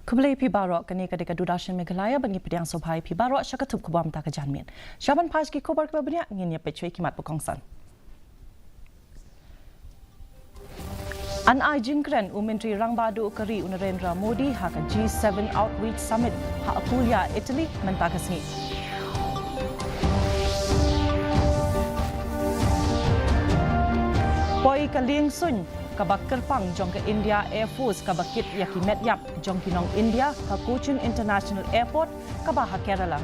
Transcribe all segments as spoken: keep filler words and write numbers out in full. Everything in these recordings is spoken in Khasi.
Khublei phi baroh, kane ka dei ka Doordarshan Meghalaya, bad ngi pdiang sngewbha ïa phi baroh sha ka tup khubor mynta ka janmiet. Shaban phai sha ki khubor kiba bniah, ngin ïa peit shuwa ki mat ba kongsan. An ai jingkren u Myntri Rangbah Duh ka ri u Narendra Modi ha ka G seven Outreach Summit ha Apulia, Italy, mynta ka sngi. Poi ka lieng suiñ kaba kyrpang jong ka India Air Force kaba kit ïa ki met ïap jong ki nong India ha Cochin International Airport kaba ha Kerala.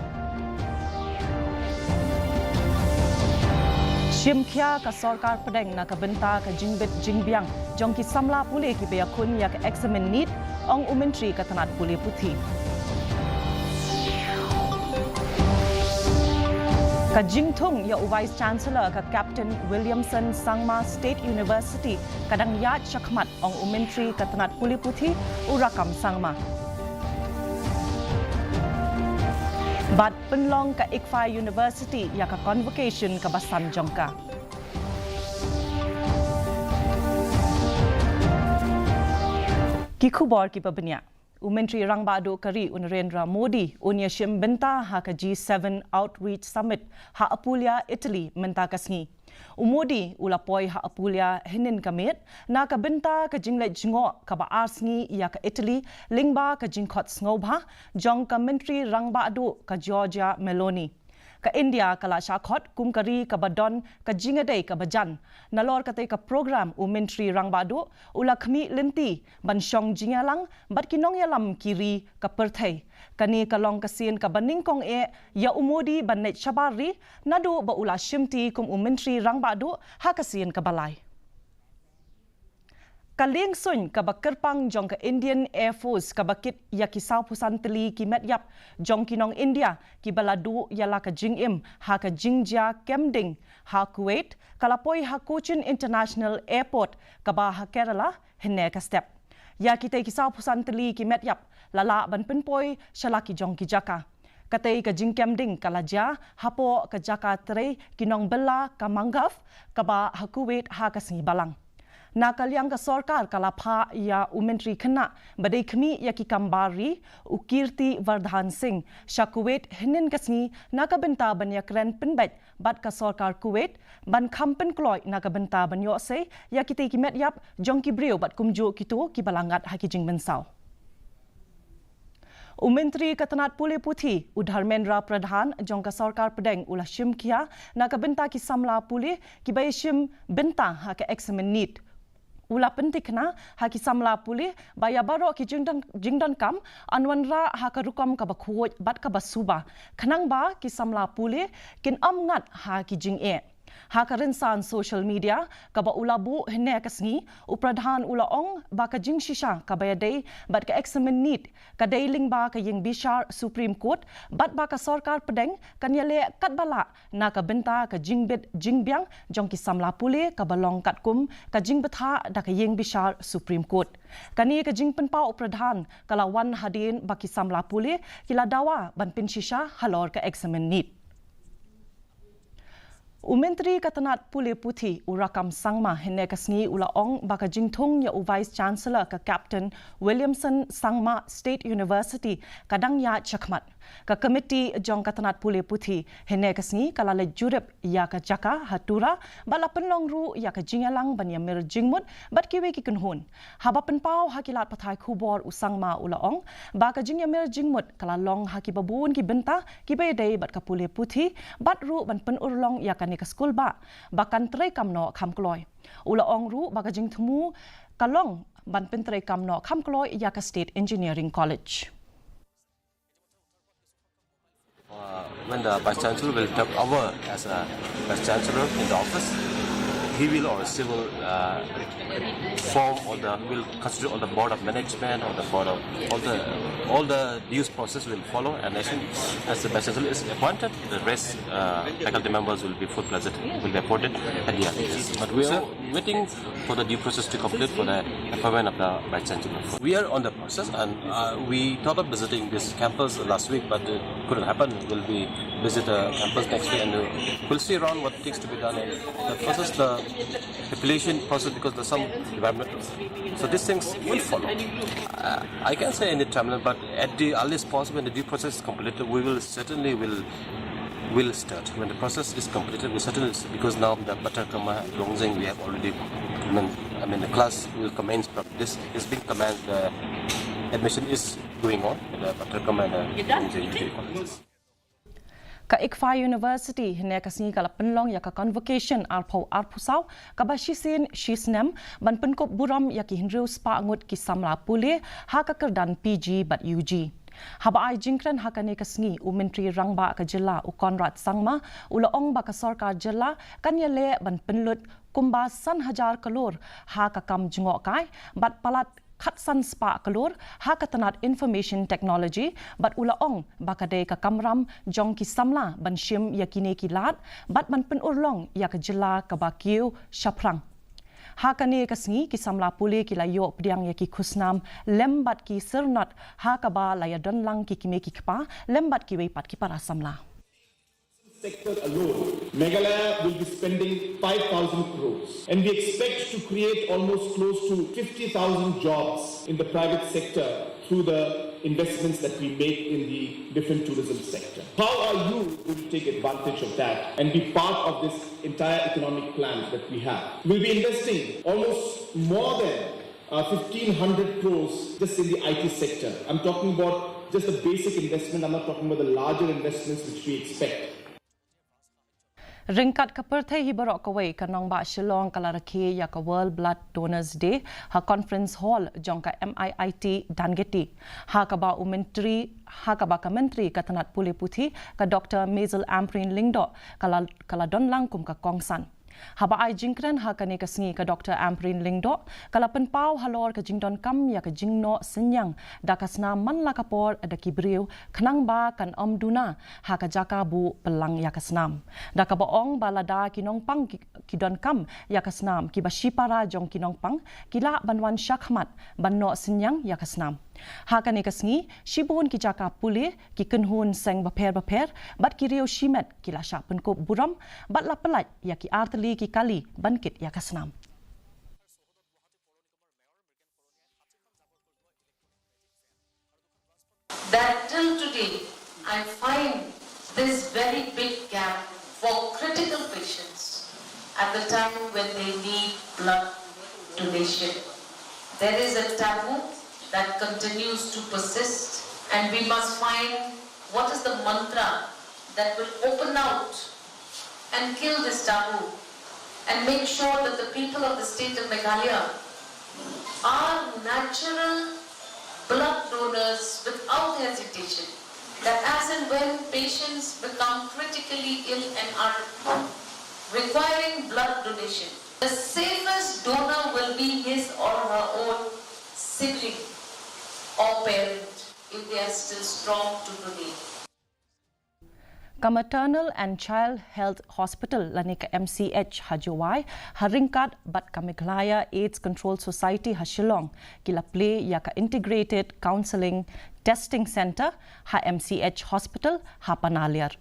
Shim khia ka sorkar pdeng na ka bynta ka jingbit jingbiang jong ki samla pule kiba ïakhun ïa ka eksamin NEET, ong u Myntri ka tnat pule puthi. Ka jingthung ïa u Vice Chancellor ka Captain Williamson Sangma State University ka dang ïaid shakhmat, ong u Myntri ka tnat pule puthi u Rakkam Sangma. Bad pynlong ka ICFAI University ïa ka convocation kaba san jong ka. Ki khubor kiba bniah. U Myntri Rangbah Duh ka ri u Narendra Modi un ïa shim bynta ha ka G seven Outreach Summit ha Apulia, Italy, mynta ka sngi. U Modi u la poi ha Apulia hynnin ka miet na ka bynta ka jingleit jngoh kaba ar sngi ïa ka Italy lyngba ka jingkhot sngewbha jong ka Myntri Rangbah Duh ka Giorgia Meloni. Ka India ka la shah khot kum ka ri kaba don ka jingïadei kaba jan. Nalor katei ka program u Myntri Rangbah Duh u la khmih lynti ban shong jingïalang bad ki nongïalam ki ri ka pyrthei. Kane ka long ka sien kaba nyngkong eh ïa u Modi ban leit shabar ri naduh ba u la shimti kum u Myntri Rangbah Duh ha ka sien kaba lai. Ka lieng suiñ kaba kyrpang jong ka Indian Air Force kaba kit ïa ki sawphew san tylli ki met ïap jong ki nong India kiba la duh ïa la ka jingim ha ka jingjia kem ding ha Kuwait ka la poi ha Cochin International Airport kaba ha Kerala hynne ka step. Ïa kitei ki sawphew san tylli ki met ïap la lah ban pynpoi sha la ki jong ki jaka. Katei ka jingkem ding ka la jia hapoh ka jaka trei ki nong bylla ka Mangav kaba ha Kuwait ha ka sngi Balang. Na ka liang ka sorkar ka la phah ïa u Myntri Khynnah ba dei khmih ïa ki kam bar ri u Kirti Vardhan Singh sha Kuwait hynnin ka sngi na ka bynta ban ïakren pynbeit bad ka sorkar Kuwait ban kham pynkloi na ka bynta ban ïohsei ïa kitei ki met ïap jong ki briew bad kumjuh kito kiba la ngat ha ki jingmynsaw. U Myntri ka tnat pule puthi u Dharmendra Pradhan jong ka sorkar pdeng u la shim khia na ka bynta ki samla pule kiba ïa shim bynta ha ka eksamin NEET. U la pynthikna ha ki samla pule ba ïa baroh ki jingdon, jingdonkam yn wanrah ha ka rukom kaba khuid bad kaba suba khnang ba ki samla pule kin ym ngat ha ki jingeh. Ha ka rynsan social media kaba u la buh hynne ka sngi, u Pradhan u la ong ba ka jingshisha kaba ïadei bad ka eksamin NEET ka dei lyngba ka ïing bishar Supreme Court bad ba ka sorkar pdeng kan ïaleh katba lah na ka bynta ka jingbit jingbiang jong ki samla pule kaba long katkum ka jingbthah da ka ïing bishar Supreme Court. Kane ka jingpynpaw u Pradhan ka la wan hadien ba ki samla pule ki la dawa ban pynshisha halor ka eksamin NEET. U Myntri ka tnat pule puthi u Rakkam Sangma hynne ka sngi u la ong ba ka jingthung ïa u Vice Chancellor ka Captain Williamson Sangma State University ka dang ïaid shakhmat. Ka komiti jong ka tnat pule puthi hynne ka sngi ka la leit jurip ïa ka jaka ha Tura bad la pynlong ruh ïa ka jingïalang ban ïamir jingmut bad kiwei ki kynhun. Haba pynpaw ha ki lad pathai khubor u Sangma u la ong ba ka jingïamir jingmut ka la long ha kiba bun ki bynta kiba ïadei bad ka pule puthi bad ruh ban pynurlong ïa kane ka skul ba ba kan trei kam noh kham kloi. U la ong ruh ba ka jingthmu ka long ban pyntrei kam noh kham kloi ïa ka State Engineering College. Uh, when the Vice Chancellor will take over as a Vice Chancellor in the office, he will or she will uh, form all the, will constitute all the board of management or the board of all the all the dues process will follow. And as soon as the Vice Chancellor is appointed, the rest uh, faculty members will be full-fledged, will be appointed at the end. But we are waiting for the due process to complete for the appointment of the Vice Chancellor. We are on the process, and uh, we thought of visiting this campus last week, but it couldn't happen. We'll be visit the campus next week, and uh, we'll see around what needs to be done. And the process, the population process, because there's some environmental. So these things will follow. Uh, I can't say any timeline, but at the earliest possible, when the due process is completed, we will certainly will will start. When the process is completed, we certainly, because now the Pathar Kama, Longzeng, we have already, I mean, I mean, the class will commence from this. It's been commenced. The admission is going on. The Pathar Kama and the Longzeng degree colleges. Ka ICFAI University hynne ka sngi ka la pynlong ïa ka convocation arphew arphew saw, kaba shisien shi snem, ban pynkup burom ïa ki hynriew spah ngut ki samla pule ha ka kyrdan PG bad UG. Haba ai jingkren ha kane ka sngi, u Myntri Rangbah ka Jylla, u Conrad Sangma, u la ong ba ka Sorkar Jylla kan ïaleh ban pynlut kumba san hajar klur ha ka kam jngohkai bad palat khatsan spah klur ha ka tnat Information Technology, bad u la ong ba ka dei ka kamram jong ki samla ban shim ïa kine ki lad bad ban pynurlong ïa ka jylla kaba kiew shaphrang. Ha kane ka sngi, ki samla pule ki la ïoh pdiang ïa ki khusnam lem bad ki syrnod ha kaba la ïadon lang ki kmie ki kpa lem bad kiwei pat ki para samla. Sector alone, Meghalaya will be spending five thousand crores, and we expect to create almost close to fifty thousand jobs in the private sector through the investments that we make in the different tourism sector. How are you going to take advantage of that and be part of this entire economic plan that we have? We'll be investing almost more than uh, fifteen hundred crores just in the I T sector. I'm talking about just the basic investment, I'm not talking about the larger investments which we expect. Ryngkat ka pyrthei hi baroh kawei, ka nongbah Shillong ka la rakhe ïa ka World Blood Donors Day ha Conference Hall jong ka MIIT Dhangeti, ha kaba u Myntri, ha kaba ka Myntri ka tnat pule puthi, ka Doctor Maisel Ampareen Lyngdoh, ka la, ka la don lang kum ka kongsan. Haba ai jingkren ha kane ka sngi, ka Doctor Ampareen Lyngdoh ka la pynpaw halor ka jingdonkam ïa ka jingnoh synñiang da ka snam man la ka por da ki briew, khnang ba kan ym duna ha ka jaka buh pyllang ïa ka snam. Da kaba ong ba lada ki nongpang ki, ki donkam ïa ka snam, kiba shipara jong ki nongpang ki lah ban wan shakhmat ban noh synñiang ïa ka snam. Ha kane ka sngi, shibun ki jaka pule, ki kynhun seng bapher bapher bad ki riew shimet ki la shah pynkup burom bad la pyllait ïa ki artylli ki kali ban kit ïa ka snam. That till today I find this very big gap for critical patients at the time when they need blood donation. There is a taboo that continues to persist, and we must find what is the mantra that will open out and kill this taboo and make sure that the people of the state of Meghalaya are natural blood donors without hesitation. That as and when patients become critically ill and are requiring blood donation, the safest donor will be his or her own sibling or parent if they are still strong to donate. Ka Maternal and Child Health Hospital lane ka MCH ha Jowai, ha ryngkat bad ka Meghalaya AIDS Control Society ha Shillong, ki la plie ïa ka Integrated Counselling Testing Centre ha MCH Hospital ha Panaliar.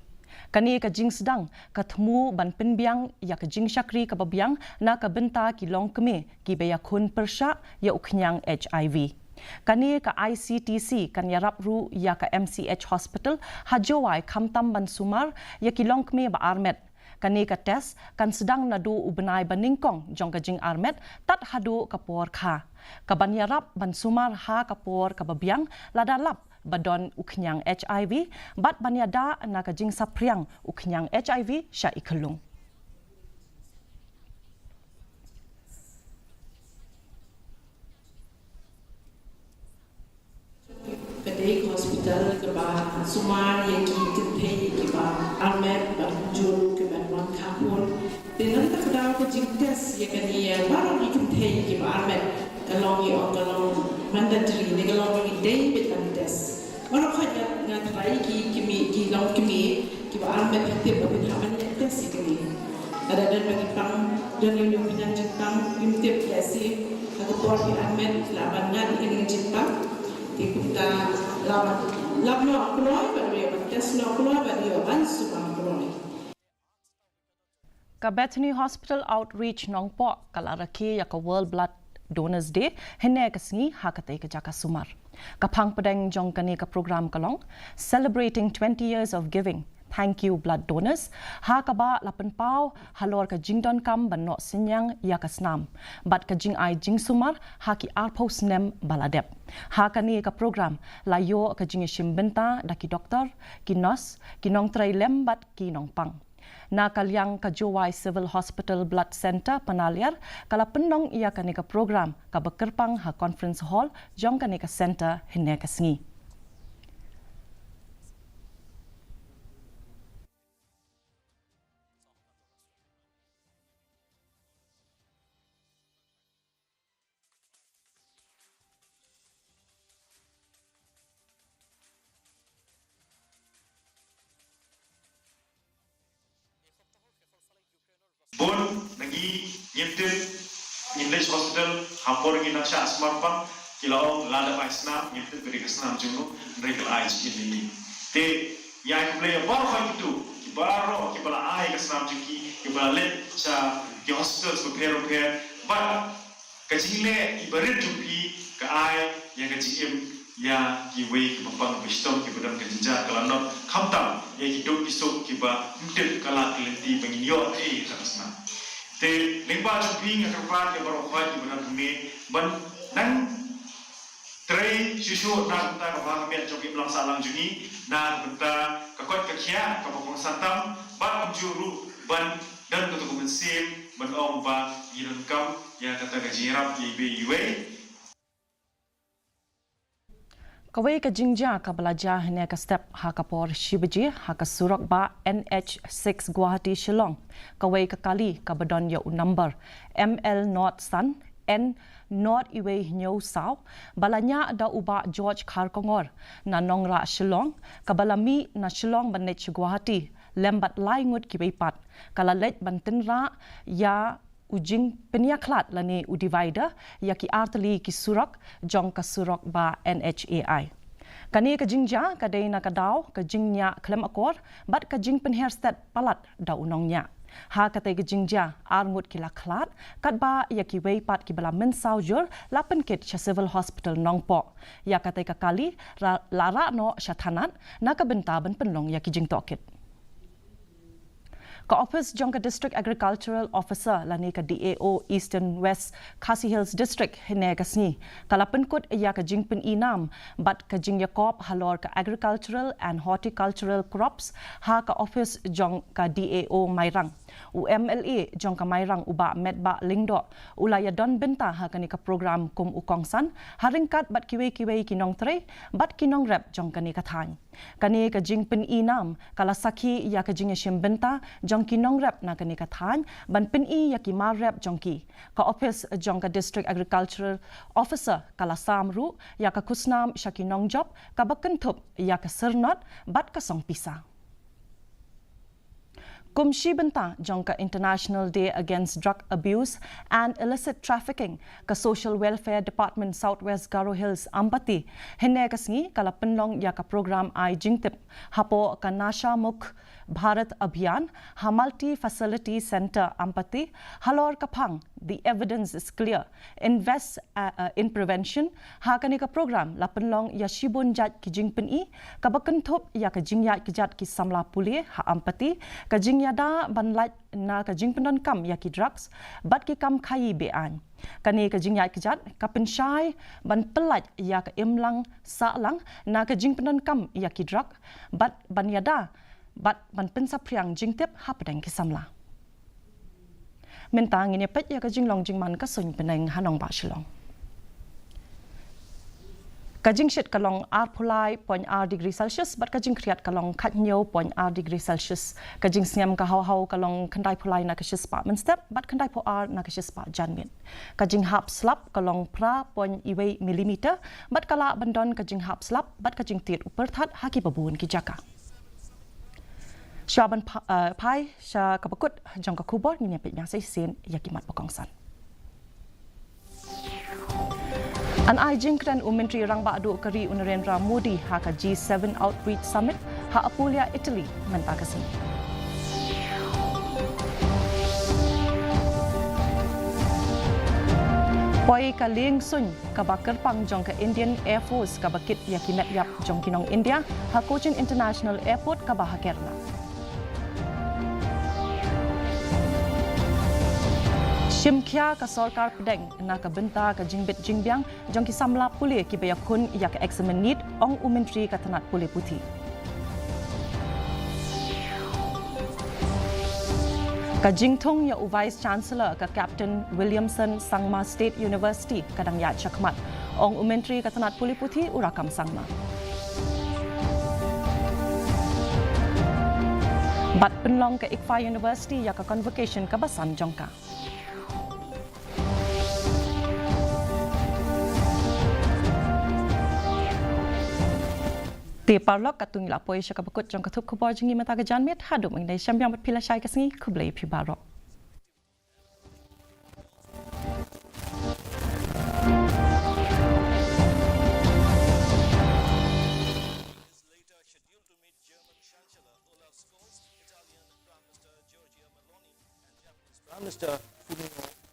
Kane ka jingsdang ka thmu ban pynbiang ïa ka jingshakri kaba biang na ka bynta ki longkmie kiba ïakhun pyrshah ïa u khñiang HIV. Kane ka ICTC kan ïarap ruh ïa ka MCH Hospital ha Jowai khamtam ban sumar ïa ki longkmie ba armet. Kane ka test kan sdang naduh u bnai ba nyngkong jong ka jingarmet tad haduh ka por kha, kaban ïarap ban sumar ha ka por kaba biang lada lap ba don u khñiang HIV bad ban ïada na ka jingsaphriang u khñiang HIV sha i khyllung. Ka dei ka hospital kaba sumar ïa ki kynthei kiba armet bad kumjuh ruh kiban wan kha khun. Te nangta ka daw ka jingtest ïa kane ïa baroh ki kynthei kiba armet ka long, ïa ong ka long mandatory ne ka long ba ngi dei beit ban test. Baroh khoit nga, nga tharai ki kmie, ki longkmie kiba armet ki tip ba phin hap ban ïa test ïa kane. Lada don ba ngi pang, don ïa u khñiang jingpang, phim tip, lehse ha ka por phi armet lah ban ngat ïa kane ka jingpang. Te kumta lah ban lap noh kloi ban ïa ban Ka Bethany Hospital Outreach Nongpoh ka la rakhe ïa ka World Blood Donors Day hynne ka sngi ha katei ka jaka sumar. Ka phang pdeng jong kane ka program ka long Celebrating twenty Years of Giving, Thank You Blood Donors, ha kaba la pynpaw halor ka jingdonkam ban noh synñiang ïa ka snam bad ka jingai jingsumar ha ki arphew snem ba la dep. Ha kane ka program la ïoh ka jingïashim bynta da ki doktor, ki nurse, ki nongtrei lem bad ki nongpang. Na ka liang ka Jowai Civil Hospital Blood Centre Panaliar ka la pynlong ïa kane ka program kaba kyrpang ha conference hall jong kane ka centre hynne ka sngi. Bun na ngi ngim tip, ngin leit hospital ha por ngi nang shah sumar pang, ki la ong lada bai snam, ngim tip ka dei ka snam jong no, hynrei ka la ai jingim ïa ngi. Te ngi ai khublei ïa baroh kito ki baroh kiba la ai ka snam jong ki, kiba la leit sha ki hospital bapher bapher, bad ka jingleh iba rit jong phi ka ai ïa ka jingim ïa kiwei kiba pang ba shitom kiba don ka jingjia ka la noh, khamtam ïa ki duk ki suk kiba ym tip ka la ka lynti ba ngin ïoh ei ha ka snam. Te lyngba jong phi nga kyrpad ïa baroh kiba don hangne ban nang trei shuh shuh na ka bynta ka bha ka miat jong ka imlang sahlang jong ngi, na ka bynta ka koit ka khiah kaba kongsan tam, bad kumjuh ruh ban don kato ka mynsiem ban ong ba ngi donkam ïa kata ka jingïarap ïa iwei ïa iwei. Kawei ka jingjia kaba la jia hynne ka step ha ka por shi baje ha ka surok bah N H six Guwahati Shillong, kawei ka kali kaba don ïa u number M L not san N not iwei hynñiew saw, ba la ñiah da u bah George Kharkongor na Nongrah Shillong, kaba la mih na Shillong ban leit sha Guwahati lem bad lai ngut kiwei pat, ka la leit ban tynrah ïa u jingpynïakhlad lane u divider ïa ki artylli ki surok jong ka surok bah N H A I. Kane ka jingjia ka dei na ka daw ka jingñiah khlem akor bad ka jingpynher stet palat da u nongñiah. Ha katei ka jingjia ar ngut ki la khlad, katba ïa kiwei pat kiba la mynsaw jur la pynkit sha Civil Hospital Nongpoh. Ïa katei ka kali la rah noh sha thanat na ka bynta ban pynlong ïa ki jingtohkit. Ka ophis jong ka District Agricultural Officer lane ka D A O Eastern West Khasi Hills District hynne ka sngi ka la pynkut ïa ka jingpyni nam bad ka jingïakop halor ka Agricultural and Horticultural Crops ha ka ophis jong ka D A O Mairang. U M L A jong ka Mairang u bah Metbah Lyngdoh u la ïadon bynta ha kane ka program kum u kongsan ha ryngkat bad kiwei kiwei ki nongtrei bad ki nongrep jong kane ka thaiñ. Kane ka jingpyni nam ka la sakhi ïa ka jingïashim bynta jong ki nongrep na kane ka thaiñ ban pyni ïa ki mar rep jong ki. Ka ophis jong ka District Agricultural Officer ka la sam ruh ïa ka khusnam sha ki nongjop kaba kynthup ïa ka syrnod bad ka song pisa. Kum shi bynta jong ka International Day Against Drug Abuse and Illicit Trafficking, ka Social Welfare Department South West Garo Hills Ampati hynne ka sngi ka la pynlong ïa ka program ai jingtip hapoh ka Nasha Mukt Bharat Abhiyan ha Multi Facility Centre Ampati halor ka phang The Evidence is Clear, Invest, uh, uh, in Prevention. Ha kane ka program la pynlong ïa shibun jait ki jingpyni kaba kynthup ïa ka jingïaid kjat ki samla pule ha Ampati, ka jingïada ban lait na ka jingpyndonkam ïa ki drugs bad ki kam khaïi be-aiñ. Kane ka jingïaid kjat ka pynshai ban pyllait ïa ka imlang sahlang na ka jingpyndonkam ïa ki drug bad ban ïada bad ban pynsaphriang jingtip hapdeng ki samla. Mynta ngin ïa peit ïa ka jinglong jingman ka suiñ bneng ha nongbah Shillong. Ka jingshit ka long arphew lai point ar degree Celsius bad ka jingkhriat ka long khathynñiew point ar degree Celsius. Ka jingsngem ka haw haw ka long khyndaiphew lai na ka shispah mynstep bad khyndaiphew ar na ka shispah janmiet. Ka jinghap slap ka long phra point wei millimeter bad ka lah ban don ka jinghap slap bad ka jingtied u pyrthat ha kiba bun ki jaka. Shuwa ban pha-, eh, phai sha kaba kut jong ka khubor, ngin ïa peit biang sa shisien ïa ki mat ba kongsan. An ai jingkren u Myntri Rangbah Duh ka ri u Narendra Modi ha ka G seven Outreach Summit ha Apulia, Italy mynta ka sngi. Poi ka lieng suiñ kaba kyrpang jong ka Indian Air Force kaba kit ïa ki met ïap jong ki nong India ha Cochin International Airport kaba ha Kerala. Shim khia ka sorkar pdeng na ka bynta ka jingbit jingbiang jong ki samla pule kiba ïakhun ïa ka exam NEET, ong u Myntri ka tnat pule puthi. Ka jingthung ïa u Vice Chancellor ka Captain Williamson Sangma State University ka dang ïaid shakhmat, ong u Myntri ka tnat pule puthi u Rakkam Sangma. Bad pynlong ka ICFAI University ïa ka convocation kaba san jong ka. Te paralok, katto ngi la poi sha kaba kut jong ka thup khubor jong ngi mynta ka janmiet. Haduh mynne, sngewbha ban ïa phi lashai ka sngi, khublei ïa phi baroh. Prime Minister Fumio